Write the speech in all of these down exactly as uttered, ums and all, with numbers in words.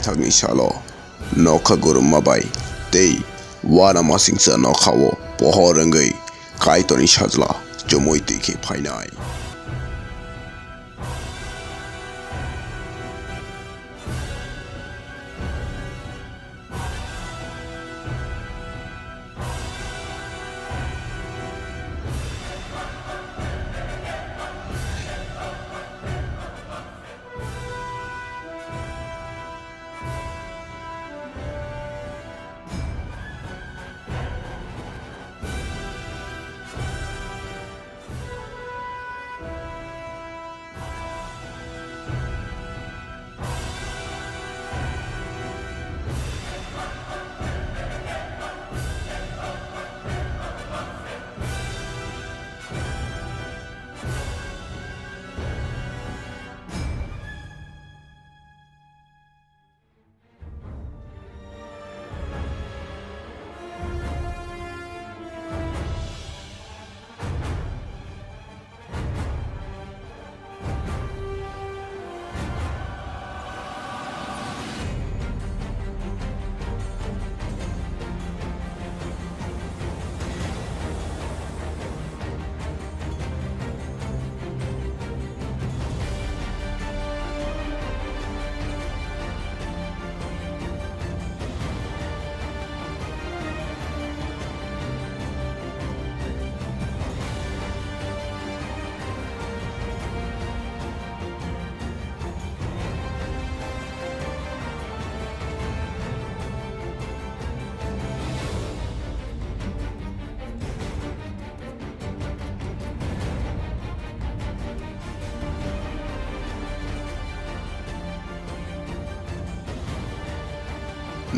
Thangni salo nokha gurumma bai tei uanamasingcha nokhao pohor wngwi Kaitorni sajla chumui twi khe phainai.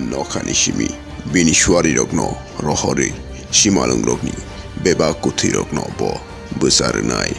Nokhani simi bini suarirokno rohorwi simalwngrokni bebak kwthwirokno bo bwsa rwnai.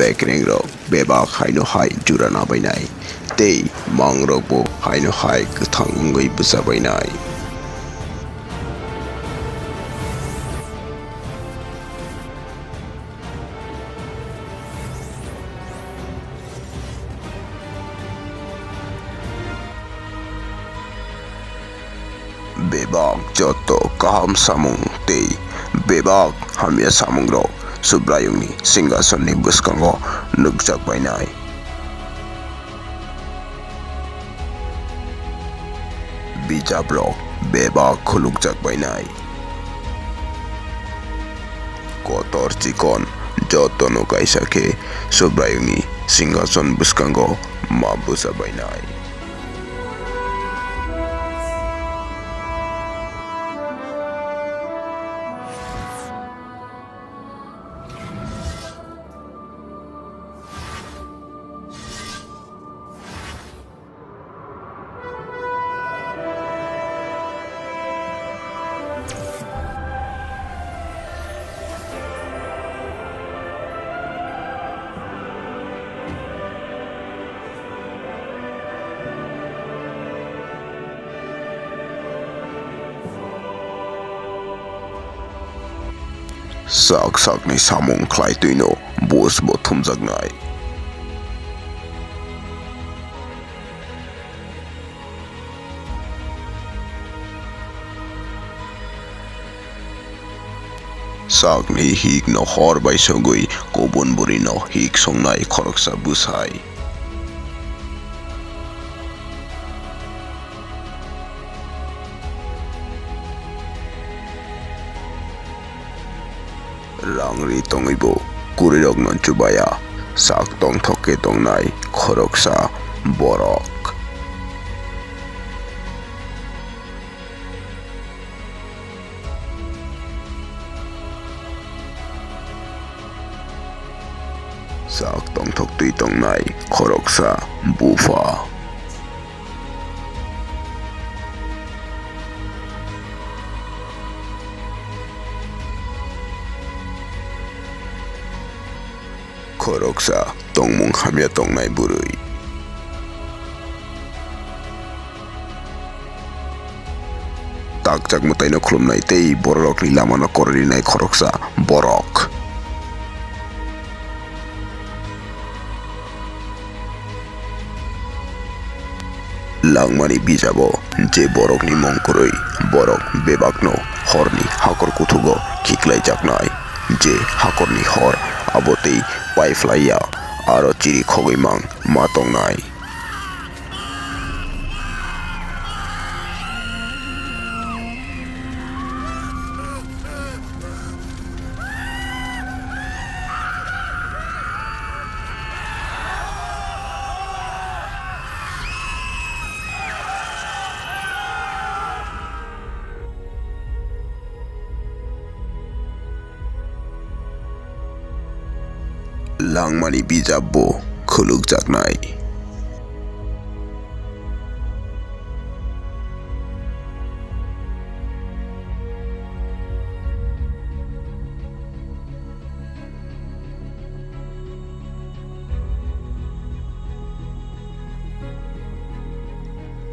Bekrengrok bebak haino hai jura nabainai, tei mangrokbo haino hai kwthang wngwi bwsa bainai. Bebak joto kaham samung tei bebak hamya samungrok Subraiyungni singkasonni bwskango nukjak bainai. Bijaprok bebak khulukjak bainai. Kotor chikon jotono kaisa khe Subraiyungni singhason bwskango ma bwsa bainai. Sak sakni samung khlai twino buj bo thumjaknai. Sakni hikno hor bai sogwi kubun bwrwino hik songnai khoroksa bwsai. Rang ri tongwibo kwrwirokno chubaya, sak tongthok khe tongnai khoroksa borok. Sak tongthok twi tongnai khoroksa bupha. Khoroksa tongmung hamya tongnai bwrwi. Takjak mwtaino khulumnai tei bororokni lamano kororinai khoroksa borok. Langmani bijabo je borokni mung kwrwi, borok bebakno horni hakor kuthugo khiklaijaknai. Je hakorni hor abo tei paiphlaiya, aro chiri khogwi mang ma tongnai. Langmani bijap bo khulukjaknai.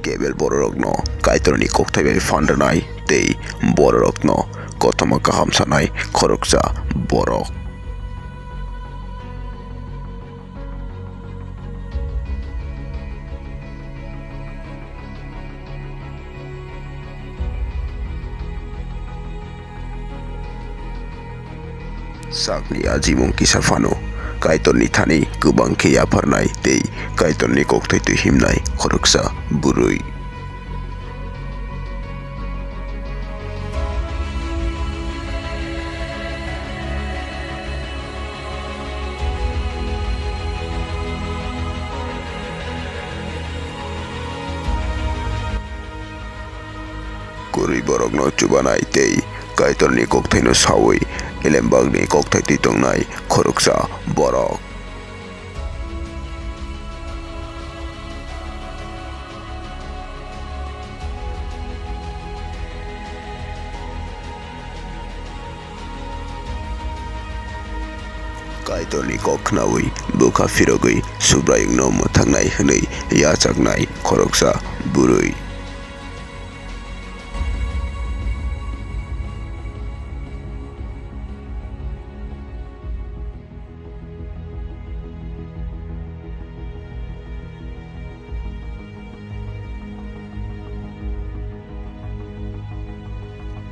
Gebel bororokno Kaitorni kokthai bai phan rwnai tei bororokno kothoma kaham sanai khoroksa borok. Sakni ajimung kisa phano Kaitorni thani kwbang khe yapharnai tei Kaitorni kokthai twi himnai khoroksa bwrwi. Kwrwi borokno chubanai tei Kaitorni kokthaino saui Elembakni kokthai twi tongnai khoroksa borok. Kaitorni kok khnaui bwkha phirogwi Subraiyungno mwthangnai hwnwi yachaknai khoroksa bwrwi.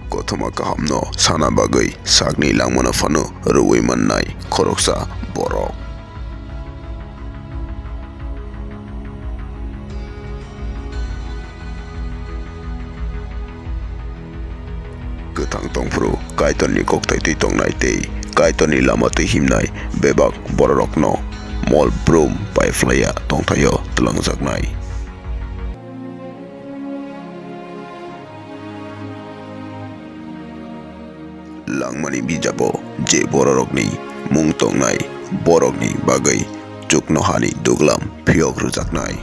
Kothoma kahamno sana bagwi sakni langmano phano rwui mannai khoroksa borok. Kwthang tongphuru Kaitorni kokthai twi tongnai tei Kaitorni lama twi himnai bebak bororokno mol brum paiphlaiya tongthaio twlangjaknai. Langmani bijabo je bororokni mung tongnai, borokni bagwi chuknohani duglam phiyok rwjaknai.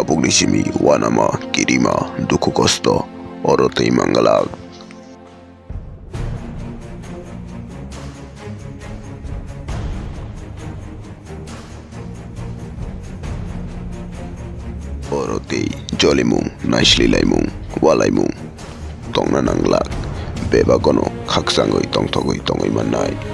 Pugni simi uanama, kirima, dukhu kosto oro twi manglak. Oro tei jolimung, naisli laimung, ualaimung tongna nanglak. Bebagono khakchangwi tongthogwi tongwi mannai.